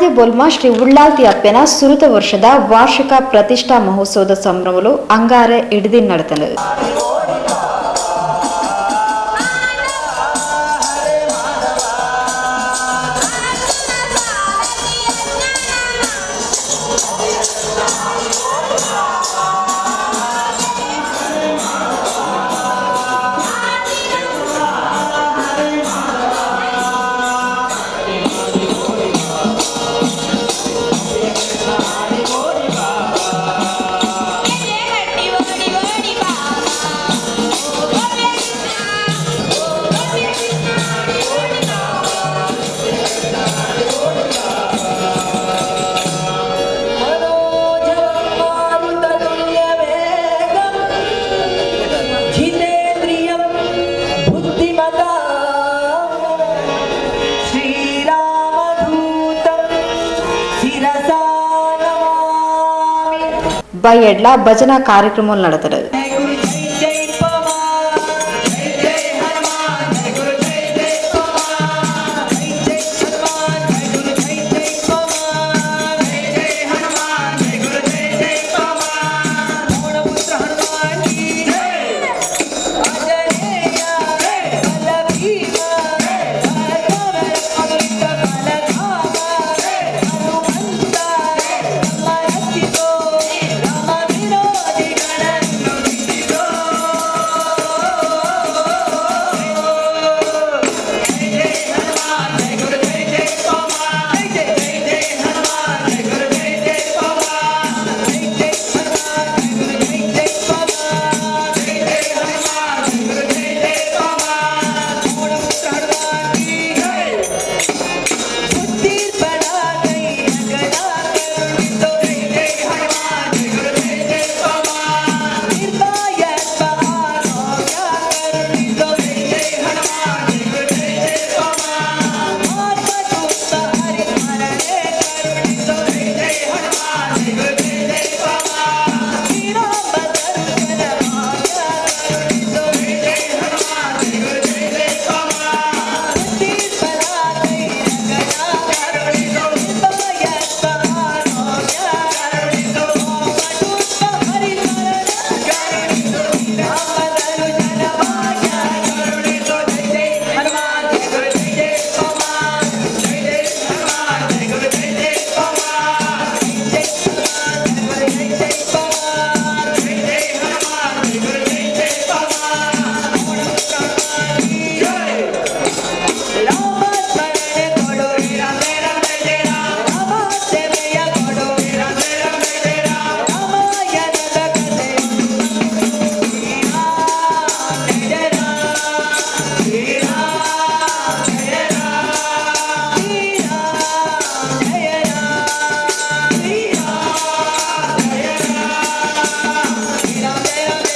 ಕೆಳದಿ ಬೊಲ್ಮ ಶ್ರೀ ಉಳ್ಳಾಲ್ತಿ ಅಪ್ಪೆನ ಸುರುತ ವರ್ಷದ ವಾರ್ಷಿಕ ಪ್ರತಿಷ್ಠಾ ಮಹೋತ್ಸವದ ಸಂಭ್ರಮಲು ಅಂಗಾರೆ ಇಡದಿನ ನಡೆತನು. जितेन्द्रियं बुद्धिमतां श्रीरामदूतं शिरसा नमामि। ಬೈಯಡ್ಲ ಭಜನಾ ಕಾರ್ಯಕ್ರಮ ನಡೆತನು. जय गुरु जय जय पवान जय जय हनुमान जय गुरु जय जय पवान जय जय हनुमान जय गुरु जय जय पवान जय जय हनुमान जय गुरु जय जय पवान पवनपुत्र हनुमान की जय। अंजनेय बल भीमा भार्गव अमृत बलधामा हनुमंत ನಮ್ಮ ರಕ್ಷಿಸೋ ರಾಮ ವಿರೋಧಿಗಳನ್ನು ಬಿಡಿಸೋ. ಜೈ ಜೈ ಹನುಮಾನ್ ಜೈ ಗುರು ಜೈ ಜೈ ಪವಾನ್ ಜೈ ಜೈ ಜೈ ಹನುಮಾನ್ ಜೈ ಗುರು ಜೈ ಜೈ ಪವಾನ್ ಜೈ ಜೈ ಹನುಮಾನ್ ಜೈ ಗುರು ಜೈ ಜೈ ಪವಾನ್ ಜೈ ಜೈ ಹನುಮಾನ್ ಜೈ ಗುರು ಜೈ ಜೈ ಪವಾನ್ ಪವನಪುತ್ರ ಹನುಮಾನ್ ಕಿ ಜೈ. ಬುದ್ಧಿರ್ಬಲಾಗೈ ನಗರ ಕರುಣಿಸೋ ಜೈ ಜೈ ಹನುಮಾನ್ ಜೈ ಗುರು ಜೈ ಜೈ ಪವಾನ್ ನಿರ್ಭಯತ್ವ ಆರೋಗ್ಯ ಕರುಣಿಸೋ ಜೈ ಜೈ ಹನುಮಾನ್ ಜೈ ಗುರು ಜೈ ಜೈ ಪವಾನ್ ಆತ್ಮದೂತ ಹರಿಸ್ಮರಣೆ ಕರುಣಿಸೋ ಜೈ ಜೈ ಹನುಮಾನ್ ಜೈ ಗುರು ಜೈ ಜೈ ಪವಾನ್ ಶ್ರೀರಾಮ ದರ್ಶನ ಭಾಗ್ಯ ಕರುಣಿಸೋ ಜೈ ಜೈ ಹನುಮಾನ್ ಜೈ ಗುರು ಜೈ ಜೈ ಪವಾನ್ ಬುದ್ಧಿರ್ಬಲಾಗೈ ನಗರ ಕರುಣಿಸೋ ನಿರ್ಭಯತ್ವ ಆರೋಗ್ಯ ಕರುಣಿಸೋ ಆತ್ಮದೂತ ಹರಿಸ್ಮರಣ ಕರುಣಿಸೋ ಶ್ರೀರಾಮ ದರ್ಶನ ಭಾಗ್ಯ ಕರುಣಿಸೋ ಜೈ ಜೈ ಹನುಮಾನ್ ಜೈ ಗುರು ಜೈ ಜೈ ಪವಾನ್ ಜೈ ಜೈ ಹನುಮಾನ್ ಜೈ ಗುರು ಜೈ ಜೈ ಪವಾನ್ ಜೈ ಜೈ ಹನುಮಾನ್ ಜೈ ಗುರು ಜೈ ಜೈ ಪವಾನ್ ಜೈ ಜೈ ಹನುಮಾನ್ ಜೈ ಗುರು ಜೈ ಜೈ ಪವಾನ್ ಪವನಪುತ್ರ ಹನುಮಾನ್ ಕಿ ಜೈ. ರಾಮ ಸ್ಮರಣೆ ಕೊಡು ರಾಮ ಜಯ ರಾಮ ಜಯ ಜಯ ರಾಮ ರಾಮ ಸೇವೆಯ ಕೊಡು ರಾಮ ಜಯ ರಾಮ ಜಯ ಜಯ ರಾಮ ರಾಮಾಯಣದ ಕಥೆ ಶ್ರೀರಾಮ ಜಯ ರಾಮ ಶ್ರೀರಾಮ ಜಯ ರಾಮ ಶ್ರೀರಾಮ ಜಯ ರಾಮ ಶ್ರೀರಾಮ ಜಯ ರಾಮ ಶ್ರೀರಾಮ ಜಯ ರಾಮ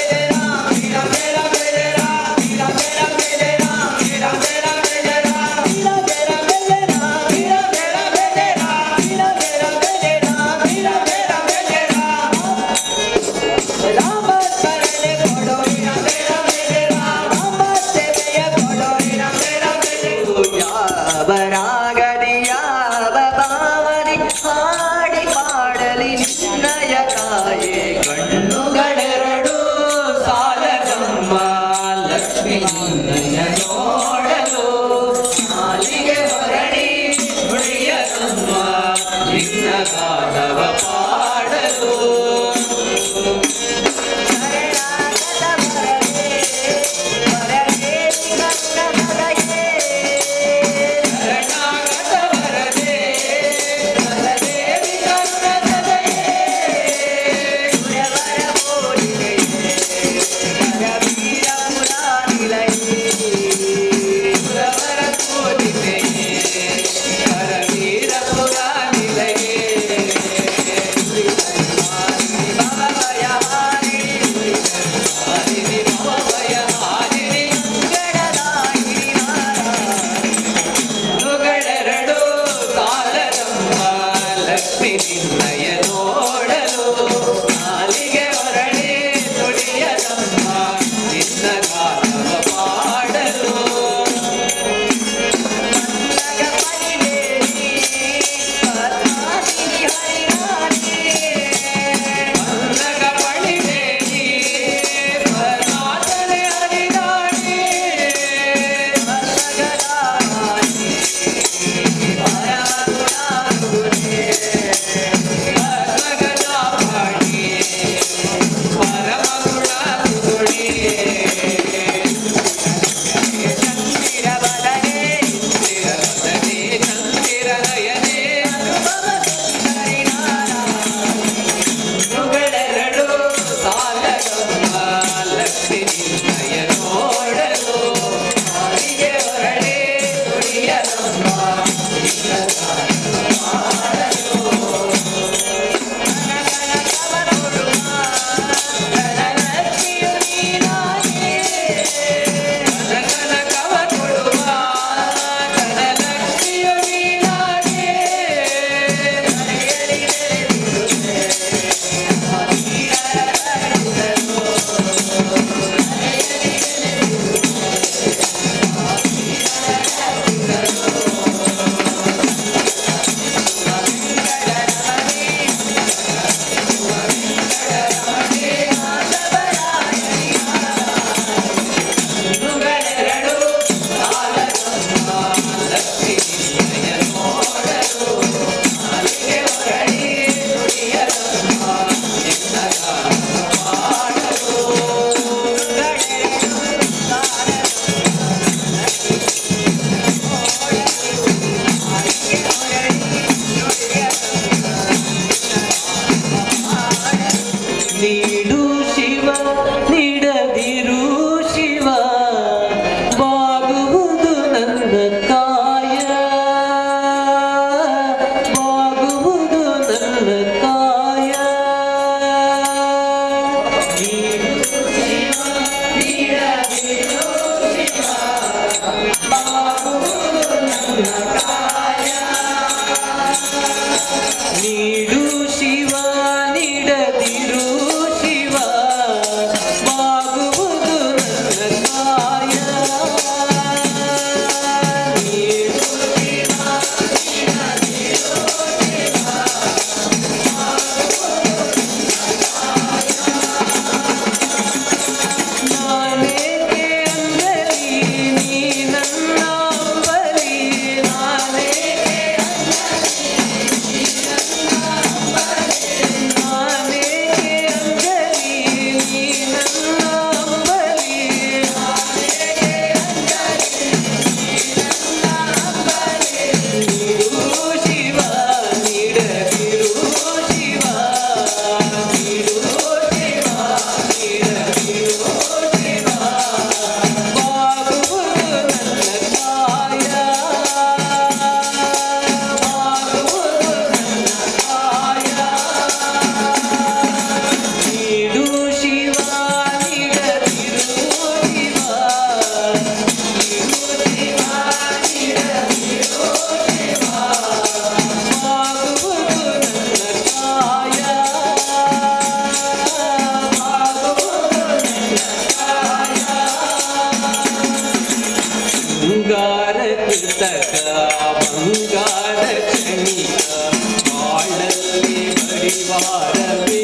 ಜಯ ರಾಮ ಶ್ರೀರಾಮ ಜಯ ರಾಮ ಜಯ ರಾಮ ಶ್ರೀರಾಮ ಜಯ ರಾಮ ಜಯ ರಾಮ ಶ್ರೀರಾಮ ಜಯ ರಾಮ ಜಯ ರಾಮ ಶ್ರೀರಾಮ ಜಯ ರಾಮ ಜಯ ರಾಮ ಶ್ರೀರಾಮ ಜಯ ರಾಮ ಜಯ ರಾಮ ಶ್ರೀರಾಮ ಜಯ ರಾಮ ಜಯ ರಾಮ ಶ್ರೀರಾಮ ಜಯ ರಾಮ ಜಯ ರಾಮ ರಾಮ ಸ್ಮರಣೆ ಕೊಡು ರಾಮ ಜಯ ರಾಮ ಜಯ ರಾಮ ರಾಮ ಸೇವೆಯ ಕೊಡು ರಾಮ ಜಯ ರಾಮ ಜಯ ಯಾವ ರಾಗದಿ ಯಾವ ಭಾವದಿ ಹಾಡಿ ಪಾಡಲಿ ನಿನ್ನಯ ಕಾಯೆ ಕಣ್ಣುಗಳೆರಡು ಸಾಲದಮ್ಮ ಲಕ್ಷ್ಮಿ ನಿನ್ನಯ ನೋಡಲು ನಾಲಿಗೆ ಹೊರಳಿ ನುಡಿಯದಮ್ಮ ನಿನ್ನ ಗಾನವ ಪಾಡಲು. ಶರಣಾಗತ ವರದೆ ವರದೆ ಕರುಣದಯೇ ಶರಣಾಗತ ವರದೆ ವರದೇವಿ ಕರುಣದಯೇ ಸುರವರ ಪೋಲಿದೆ ಕರವೀರ ಪುರಾನಿಲಯೇ ಸುರವರ ಪೋಲಿದೆ ಕರವೀರ ಪುರಾನಿಲಯೇ. ನನ್ನ ಕಾಯ. ನೀಡು ಶಿವ ನೀಡದಿರು ಶಿವ, ಬಾಗುವುದು ನನ್ನ ಕಾಯ. ನೀಡು ಶಿವ ನೀಡದಿರು ಶಿವ, ನಾನೇಕೆ ಅಂಗಲಿ ನೀ ನನ್ನ ಅಂಬಲಿ, ನಾನೇಕೆ ನಾನೇಕೆ ಅಂಗಲಿ ನೀ ನನ್ನ ಅಂಬಲಿ, ನೀಡು ಶಿವ ನೀಡದಿರು ಶಿವ, ನೀಡು ಶಿವ ನೀಡದಿರು ಶಿವ, ಬಾಗುವುದು ನನ್ನ ಕಾಯ, ಬಾಗುವುದು ನನ್ನ ಕಾಯ. ನೀಡು ಶಿವ ನೀಡದಿರು ಶಿವ, ನೀಡು ಶಿವ ನೀಡದಿರು ಶಿವ, ಬಾಗುವುದು ನನ್ನ ಕಾಯ, ಬಾಗುವುದು ನನ್ನ ಕಾಯ. ಬಂಗಾರ ಕೃತಕ ಬಂಗಾರ ಕ್ಷಣಿಕ, ಬಾಳಲ್ಲಿ ಬಡಿವಾರಬೇಕೆ.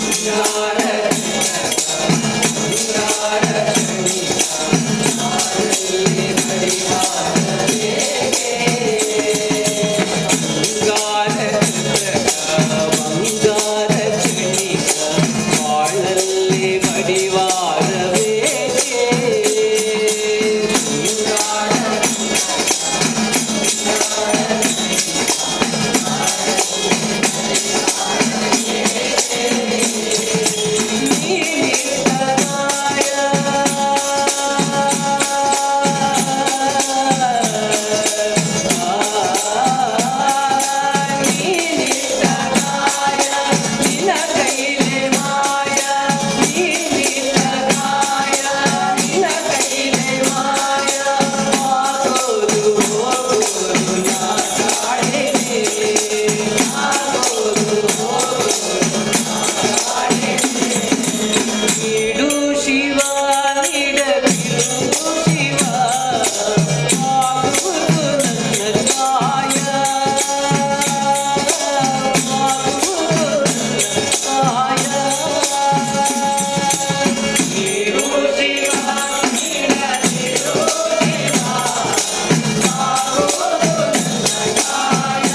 ಬಂಗಾರ ಕೃತಕ ಬಂಗಾರ ಕ್ಷಣಿಕ, ಬಾಳಲ್ಲಿ ಬಡಿವಾರಬೇಕೆ. ಬಂಗಾರ ಕೃತಕ ಬಂಗಾರ ಕ್ಷಣಿಕ, ಬಾಳಲ್ಲಿ ಬಡಿವಾರಬೇಕೆ. ಬಂಗಾರ ನೀನಿದ್ದ ನೀನಿದ್ದ ಕಾಯ, ನಿನ್ನ ಕೈಲೆ ಮಾಯ, ನೀನಿದ್ದ ಕಾಯ, ನಿನ್ನ ಕೈಲೆ ಮಾಯ, ಆಗೋದು ಹೋಗೋದು ನಾ ಕಾಣೆನೆ, ಆಗೋದು ಹೋಗೋದು ನಾ ಕಾಣೆನೆ. ನೀಡು ಶಿವ ನೀಡದಿರು ಶಿವ, ಆಗುವುದು ನನ್ನ ಕಾಯ, ಆಗುವುದು ನನ್ನ ಕಾಯ. ನೀಡು ಶಿವ ನೀಡದಿರು ಶಿವ, ಆಗುವುದು ನನ್ನ ಕಾಯ,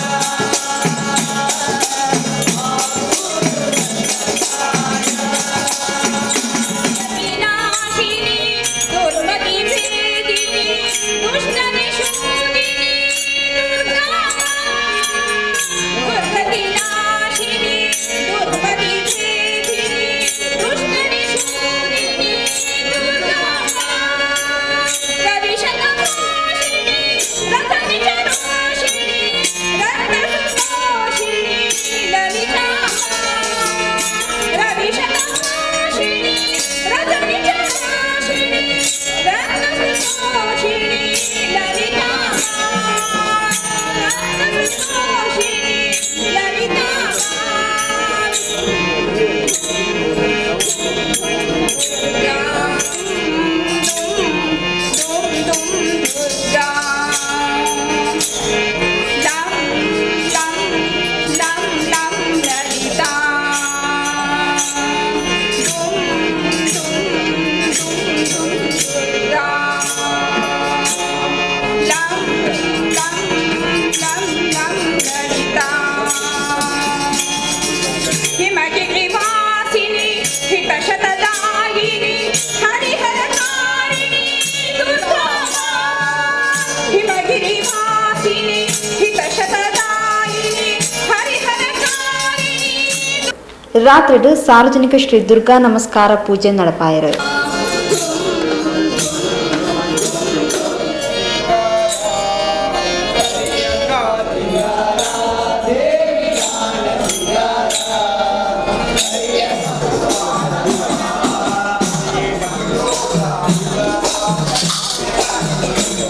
ವಿನಾಶಿನಿ ದುರ್ಮತಿ ಭೇದಿನಿ ದುಷ್ಟನಿಷೂದಿನಿ ದುರ್ಗಾ. ದುರ್ಗತಿ ನಾಶಿನಿ ದುರ್ಮತಿ ಭೇದಿನಿ ದುಷ್ಟನಿಷೂದಿನಿ ದುರ್ಗಾ. ರವಿಶತಘೋಷಿಣಿ ರಥನಿಚರೋಷಿಣಿ ರತ್ನಸುತೋಷಿಣಿ ಲಲಿತಾ. ರವಿಶತಘೋಷಿಣಿ ರಥನಿಚರೋಷಿಣಿ ರತ್ನಸುತೋಷಿಣಿ ಲಲಿತಾ. ರತ್ನಸುತೋಷಿಣಿ ಲಲಿತಾ. ಹಿಮಗಿರಿವಾಸಿನಿ ಹಿತಶತದಾಯಿನಿ ಹರಿಹರಕಾರಿಣಿ ದುರ್ಗಾ. ಹಿಮಗಿರಿವಾಸಿನಿ ಹಿತಶತದಾಯಿನಿ ಹರಿಹರಕಾರಿಣಿ. ರಾತ್ರಿಡು ಸಾರ್ವಜನಿಕ ಶ್ರೀ ದುರ್ಗಾ ನಮಸ್ಕಾರ ಪೂಜೆ ನಡಪಾಯರು.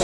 ಿ.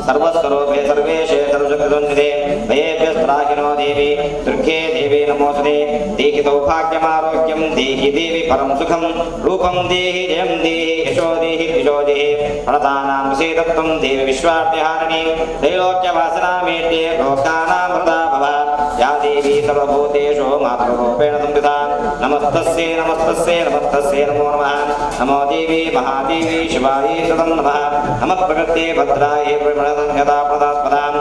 सर्वस्वरूपे सर्वेशे सर्वशक्तिसंस्थिते भयेभ्यस्त्राहिनो देवी दुर्गे देवी नमोऽस्तुते। देहि सौभाग्यमारोग्यं देहि देवी परं सुखं रूपं देहि जयं देहि यशो देहि द्विषो देहि प्रणतानां सीतत्वं देवी विश्वार्तिहारिणि त्रैलोक्यवासनामेत्ये लोकानां हृदा भव। या देवी सर्वभूतेषु मातृरूपेण संस्थिता नमस्तस्यै नमस्तस्यै नमस्तस्यै नमो नमः। नमो देवी महादेवी शिवायै सदं नमः। नमः प्रकृते भद्रायै यदा प्रदास्पदां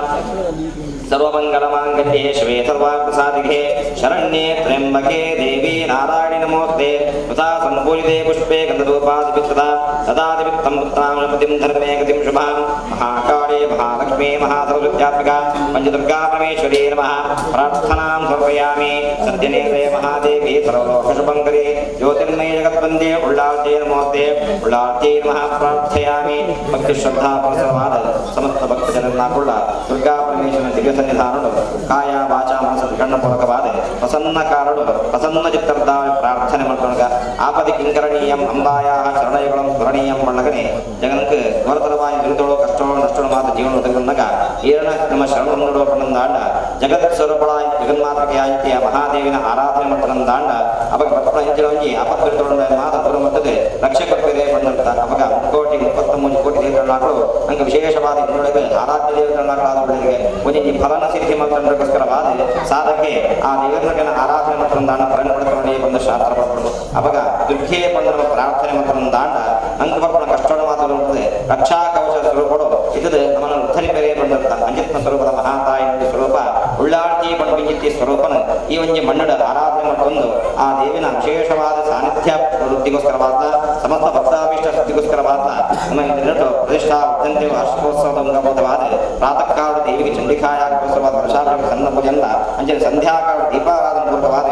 सर्वमङ्गलमाङ्गल्ये शिवे सर्वार्थसाधिके शरण्ये त्र्यम्बके देवी नारायणि नमोऽस्ते। तथा सम्पूजिते पुष्पे गन्धधूपादिभिस्तदा तदादिवित्तं पुत्रां पतिं धर्मे गतिं शुभां महाकाले महालक्ष्मी महासरस्वत्यात्मिका पञ्चदुर्गा परमेश्वरी नमः। प्रार्थनां समर्पयामि। सत्यनेत्रे महादेवी सर्वलोकशुभङ्करे ज्योतिर्मये जगद्वन्द्ये उल्लाल्ते नमोऽस्ते। उल्लाल्ते नमः प्रार्थयामि। भक्तिश्रद्धा परसर्वाद समस्त ಭಕ್ತಜನರನ್ನಾಕೊಳ್ಳ ದುರ್ಗಾ ಪರಮೇಶ್ವರನ ದಿವ್ಯ ಸನ್ನಿಧಾನನು ಕಾಯ ವಾಚ ಮನಸ್ಸು ಕಣ್ಣಪೂರ್ವಕವಾದ ಪ್ರಸನ್ನ ಕಾರಡು ಪ್ರಸನ್ನ ಚಿತ್ತರ್ದ ಪ್ರಾರ್ಥನೆ ಮಾಡ್ಕೊಳಗ ಆಪದಿ ಕಿಂಕರಣೀಯಂ ಅಂಬಾಯ ಶರಣಯುಗಳಂ ಸ್ಮರಣೀಯಂ ಮಣ್ಣಗನೆ ಜಗನ್ക്ക് ವರತರವಾಯಿ ದುರಿತಳು ಕಷ್ಟಗಳು ನಷ್ಟಗಳು ಮಾತ್ರ ಜೀವನ ಒದಗುನ್ನಾಗ ಏರಣ ನಮ್ಮ ಶರಣ ನೋಡುವ ಪಣ್ಣಂದಾಂಡ ಜಗತ್ ಸ್ವರೂಪಳಾಯ್ ಜಗನ್ಮಾತೃಕೆಯಾಯಿತಿಯ ಮಹಾದೇವಿನ ಆರಾಧನೆ ಮಾಡ್ತಾನಂದಾಂಡ ಅವಾಗ ಭಕ್ತರ ಹೆಜ್ಜೆಳೊಂಜಿ ಆಪತ್ತು ಮಾತ್ರ ದೂರ ಮತ್ತದೆ ರಕ್ಷೆ ಕೊಟ್ಟಿದೆ ಬಂದಂತ ಅವಾಗ 33 ಕೋಟಿ ದೇವತೆಗಳಾಗಳು ಹಂಗೆ ವಿಶೇಷವಾದ ಇನ್ನೊಳಗೆ ಆರಾಧ್ಯ ದೇವತೆಗಳಾದ ಒಳ್ಳೆಗೆ ಒಂದೊಂದು ಫಲನ ಸಿದ್ಧಿ ಮಾಡ್ತಕ್ಕೋಸ್ಕರವಾದ ಸಾಧಕ್ಕೆ ಆ ದೇವರನ್ನ ಆರಾಧನೆ ಮಾಡ್ತಾನ ಫಲನ ಪಡ್ಕೊಂಡು ಬಂದ ಶಾಸ್ತ್ರ ಪಡ್ಕೊಂಡು ಅವಾಗ ದುರ್ಗೆ ಬಂದ ನಮ್ಮ ಪ್ರಾರ್ಥನೆ ಮಾಡ್ತಾನಂದಾಂಡ ಅಂಕ ಬರ್ಕೊಂಡು ಕಷ್ಟಗಳ ಮಾತ್ರ ಪಡೆದು ರಕ್ಷಾ ಕವಚ ಸ್ವರೂಪಡು ಇದು ನಮ್ಮನ್ನು ಉದ್ಧರಿಪೆರೆ ಬಂದಂತ ಅಂಜಿತ್ನ ಸ್ವರೂಪದ ಮಹಾತಾಯಿ ಸ್ವರೂಪ ಉಳ್ಳಾಡ್ತಿ ಪಂಡಿತಿ ಸ್ವರೂಪನ ಈ ಒಂಜಿ ಮಣ್ಣಡ ಆರಾಧನೆ ಮಾಡಿಕೊಂಡು ಆ ದೇವಿನ ವಿಶೇಷವಾದ ಸಾನ್ನಿಧ್ಯ ವೃತ್ತಿಗೋಸ್ಕರವಾದ ಸಮಸ್ತ ಭಕ್ತಾಭೀಷ್ಟ ಸಿದ್ಧಿಗೋಸ್ಕರವಾದ ನಮ್ಮ ಇದನ್ನು ಪ್ರತಿಷ್ಠಾ ಅತ್ಯಂತ ವಾರ್ಷಿಕೋತ್ಸವದ ಅಂಗಭೂತವಾದ ಪ್ರಾತಃ ಕಾಲ ದೇವಿಗೆ ಚಂಡಿಕಾಯಾಗೋತ್ಸವವಾದ ವರ್ಷಾಭಿಷೇಕ ಸಣ್ಣ ಪೂಜೆಲ್ಲ ಅಂಜಲಿ ಸಂಧ್ಯಾಕಾಲ ದೀಪಾರಾಧನೆ ಪೂರ್ವಕವಾದ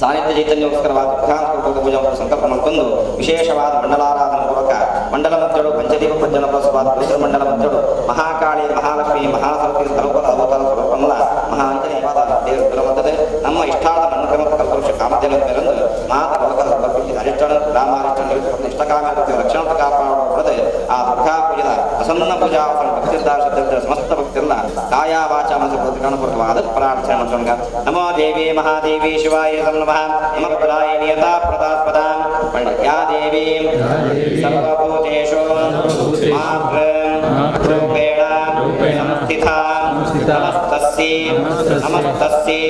ಸಾನ್ನಿಧ್ಯ ಚೈತನ್ಯೋಸ್ಕರವಾದ ವಿಧಾನಪೂರ್ವಕ ಪೂಜೆ ಸಂಕಲ್ಪ ಮಾಡಿಕೊಂಡು ವಿಶೇಷವಾದ ಮಂಡಲಾರಾಧನ ಪೂರ್ವಕ ಮಂಡಲ ಮಧ್ಯಡು ಪಂಚದೀಪ ಪ್ರಜ್ವಲ ಪೂರ್ವಕವಾದ ಪವಿತ್ರ ಮಂಡಲ ಮಧ್ಯಡು ಮಹಾಕಾಳಿ ಮಹಾಲಕ್ಷ್ಮಿ ಮಹಾಸರಸ್ವತಿ ಸ್ವರೂಪದ ಅವತಾರ ಸ್ವರೂಪಮಲ್ಲ ಮಹಾ ಅಂಜನೇಯವಾದ ದೇವರ ಮಧ್ಯದೆ ನಮ್ಮ ಇಷ್ಟಾದ ಮಣ್ಣಕ್ರಮ ಕಲ್ಪವೃಕ್ಷ ಕಾಮಧೇನು ಮೇಲೊಂದು ಮಾತ ಲೋಕದ ಸಮರ್ಪಿಸಿದ ಅರಿಷ್ಟನ ರಾಮಾರಿಷ್ಟನ ಇಷ್ಟಕಾಮ ರಕ್ಷಣ ಕಾಪಾಡುತ್ತದೆ ಆ ದುರ್ಗಾ ಪೂಜೆದ ಪ್ರಸನ್ನ ಪೂಜಾ ಭಕ್ತಿರ್ದಾಶ ಸಮಸ್ತ ಭಕ್ತಿರಲ್ಲ ಕಾಯ ವಾಚ ಮನಸ್ಸು ಪ್ರತಿಕರಣಪೂರ್ವಕವಾದ ಪ್ರಾರ್ಥನೆ ಮಾಡ್ಸೋಣ. ನಮೋ ದೇವಿ ಮಹಾದೇವಿ ಶಿವಾಯ ನಮಃ ನಮಃ ಪರಾಯ ನಿಯತಾ ಪ್ರದಾಸ್ಪದಾಂ ಯಾ ದೇವಿ ಸರ್ವಭೂತೇಷು ಮಾತೃ ರೂಪೇಣ ಸಂಸ್ಥಿತಾ ನಮಸ್ತಸ್ಯೈ ನಮಸ್ತಸ್ಯೈ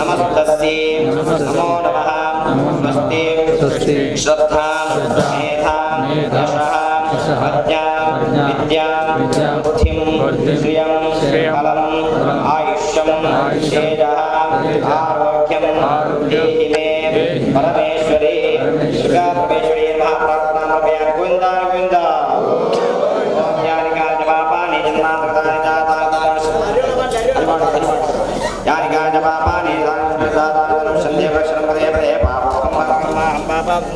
ನಮಸ್ತಸ್ಯೈ ನಮೋ ನಮಃ ಸ್ವಸ್ತಿ ಶ್ರದ್ಧಾಂ ಮೇಧಾಂ ಯಶಃ ಪ್ರಜ್ಞಾಂ ವಿದ್ಯಾಂ ಬುದ್ಧಿಂ ಶ್ರಿಯಂ ಬಲಂ ಆಯುಷ್ಯಂ ತೇಜಃ ಆರೋಗ್ಯಂ ದೇಹಿ ಮೇ ಪರಮೇಶ್ವರಿ ದುರ್ಗಾ ಪರಮೇಶ್ವರಿ ನಮಃ. ಪ್ರಾರ್ಥನಾ ಸಮರ್ಪಯಾಮಿ. ಗೋವಿಂದ ಗೋವಿಂದ. ಓಂ ಯಾನಿ ಕಾನಿ ಪಾಪಾನಿ ಜನ್ಮಾಂತರತಾನಿ ಯಾನಿ ಕಾನಿ ಪಾಪಾನಿ ಸಂಧ್ಯಾ ಪ್ರಕ್ಷಣಂ ಪದೇ ಪದೇ ಪಾಪೋಹಂ ಪಾಪಂ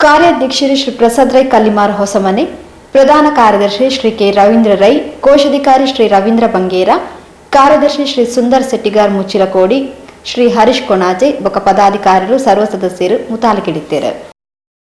ಕಾರ್ಯಾಧ್ಯಕ್ಷರು ಶ್ರೀ ಪ್ರಸಾದ್ ರೈ ಕಲ್ಲಿಮಾರ್ ಹೊಸಮನೆ, ಪ್ರಧಾನ ಕಾರ್ಯದರ್ಶಿ ಶ್ರೀ ಕೆ ರವೀಂದ್ರ ರೈ, ಕೋಶಾಧಿಕಾರಿ ಶ್ರೀ ರವೀಂದ್ರ ಬಂಗೇರ, ಕಾರ್ಯದರ್ಶಿ ಶ್ರೀ ಸುಂದರ್ ಸೆಟ್ಟಿಗಾರ್ ಮುಚ್ಚಿಲಕೋಡಿ, ಶ್ರೀ ಹರೀಶ್ ಕೊಣಾಜೆ ಬೊಕ ಪದಾಧಿಕಾರಿಗಳು ಸರ್ವ ಸದಸ್ಯರು ಮುತಾಲಿಕಿಡಿತ್ತೇರು.